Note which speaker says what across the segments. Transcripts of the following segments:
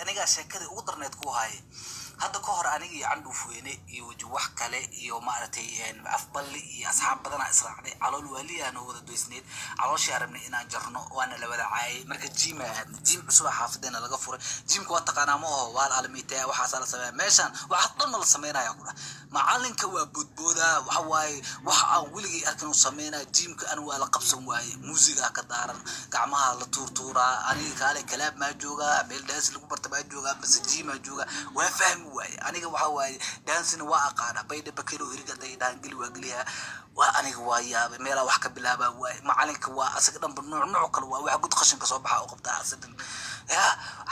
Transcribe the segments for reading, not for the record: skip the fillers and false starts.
Speaker 1: Anigaa sheekadii ugu darneed ku haye. Hadda ka hor aniga iyo Candhuufweyne iyo weji wax kale iyo maaragtay Afballi iyo asxaab badanaa israacday. Calool waaliyaa noo wada doysneyd, calooshaa rabnay inaan jarno, waana la wada caayay. Marka gym aa aadnay, gym cusubaa xaafadeena laga furay. Gymka waa taqaanaa, ma oho? Waa la alamiitaya, waxaasaa la sameeya meeshaan, waxaas dhan ma la sameynaya ku dhah. Macalinka waa boodboodaa, waxa waaye wax aan weligay arkin uu sameynaya. Gymka ani waa la qabsan waaye, muusigaa ka daaran, gacmaha la tuurtuuraa. Aniga kaale kalaab maa joogaa, meel dance lagu barta maa joogaa, mase gym aa joogaa? Waa fahmi waaye. Aniga waxa waaye dancena waa aqaana, baydha bakelo hiriga haday dhahan geli waa geliyaa. Waa aniga waa yaabay, meelaa wax ka bilaabaa waaye. Macalinka waa asaga dhanba nuuc nuuc kale, waa wax gud qashinka soo baxa oo qabtaa asagan ya.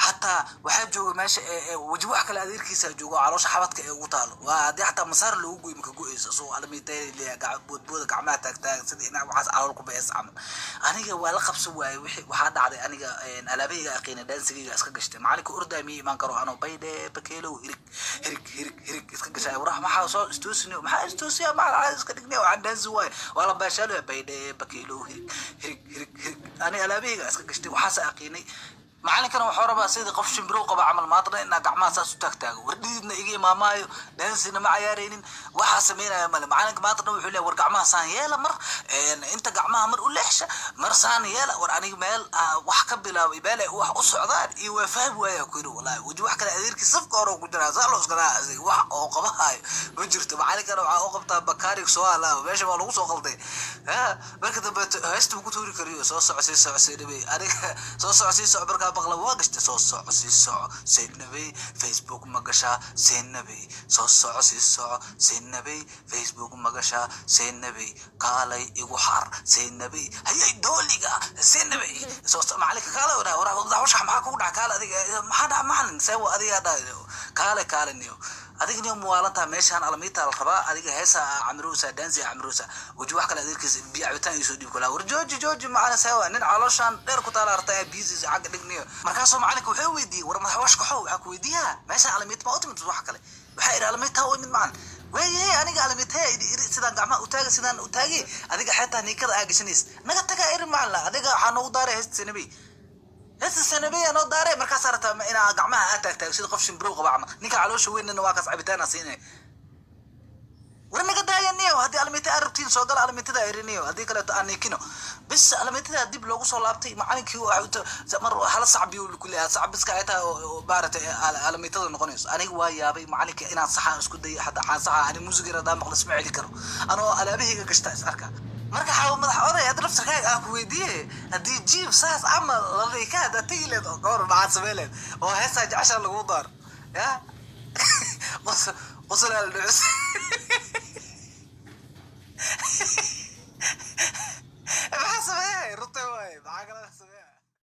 Speaker 1: Xataa waxaa jooga meesha weji wax kale adeerkiisa joogo, caloosha xabadka ee ugu taalo. Waa haddii xataa masaar loogu goy maka go-eyso, asoo alamiitaya boodbooda, gacmaha taagtaagan sidii inaa waxaas calool ku bees camal. Aniga waa la qabsan waaye. Wixii waxaa dhacday, aniga alaabahayga aqiina, dancegayga iska gashtay. Macalinka ordaa miya imaan karo anoo baydhe bakeelow hirig hirig hirig hirig iska gashay? Warax, maxaa soo istoosini? Maxaa istoosiya? Maxaa caadi iska dhignay? Waxaan dance waaye, waa la baashaalaya. Baydhe bakeelow hirig hirig hirig hirig, ani alaabahayga iska gashtay, waxaas aqiinay. Macalinkana waxuu rabaa sidii qof shimbirow qaba camal maantana inaa gacmaha saas u taagtaago. War dhididna iga imaamaayo, dancena ma cayaaraynin, waxaa sameynaya male. Macalinka maanta dhan wuxuu leeyahay, war gacmaha saan yeela, mar inta gacmaha mar u leexsha, mar saan yeela. War aniga meel wax ka bilaabay, meel ay wax u socdaan iyo waa fahmi waaya ku yidhi. Wallahi weji wax kale adeerkii safka hore ku jiraa, saa loo iska dhaha, wax oo qabahayo ma jirto. Macalinkana waxaa u qabtaa bakaarig soo halaaba, meesha waa lagu soo qalday. Marka dambe heesta ku tuuri kariyo, soo soco sii soco Saynabey, aniga soo soco sii soco markaa maqla waa gashtay. Soo soco sii soco Saynabey, Facebook ma gashaa Saynabey? Soo soco sii soco Saynabey, Facebook ma gashaa Saynabey? Kaalay igu xar Saynabey, hayay dooliga Saynabey. Soo macalinka kaale wadhaa, war madaxwashax maxaa kugu dhaca? Kaale adiga, maxaa dhaca macalin? See wa adigaa dhaha, kaale kaale niyo, adiga niyo muwaalantaa meeshaan alamiitaa la rabaa, adiga heesa camiruusa, dance camiruusa. Weji wax kale adeerkiisa biyo cabitaan iisoo dhiib kulaa. War jooji jooji macalin, sewa nin calooshaan dheer ku taala artaa biisiisa xagga dhigniyo. Markaasuu macalinka wuxuu weydiiyey, war madaxwash kaxow, waxaa ku weydiiyaa meeshaan alamiit ma u timid wax kale? Waxaa idhi alamiitaa u imid macalin. Waayahe, aniga alamiitaya idhi sidaan gacmaha u taaga, sidaan u taagay, adiga xeetaa niikada aa gashanaysa naga tagaa iri macalin. Adiga waxaa noogu daaray heesta Sanabey, heesta Sanabeya noo daaray. Markaasaa rabtaa inaa gacmaha aa taagtaago sida qof shimbirow qaba camal. Ninka caloosha weynana waa kaas cabitaana siinaya. War naga daaya niyo, haddii alamiita aad rabtiin soo gala alamiitada eriniyo, haddii kaleeto aan niikino bis. Alamiitada dib loogu soo laabtay. Macalinkii mar hala sacbiyo ku leeyahay, sacbiska ay tahay oo maaragtay alamiitada noqonayso. Aniga waa yaabay, macalinka inaan saxaan isku dayo, xataa aan saxa ani muusiga haddaan maqlo isma celi karo, anoo alaabahayga gashta is arka. Marka xaawo madax oday, hadda laftarkaaga aan ku weydiiye, haddii gym saas camal la dhihi ka haddaad tegi leed oo gawar maxaad samey leed oo heesaa jeceshaa lagu daaro ya qosolaa la dhucus? Maxaa sameeyay? Runta waaye, maxaa kala sameeya?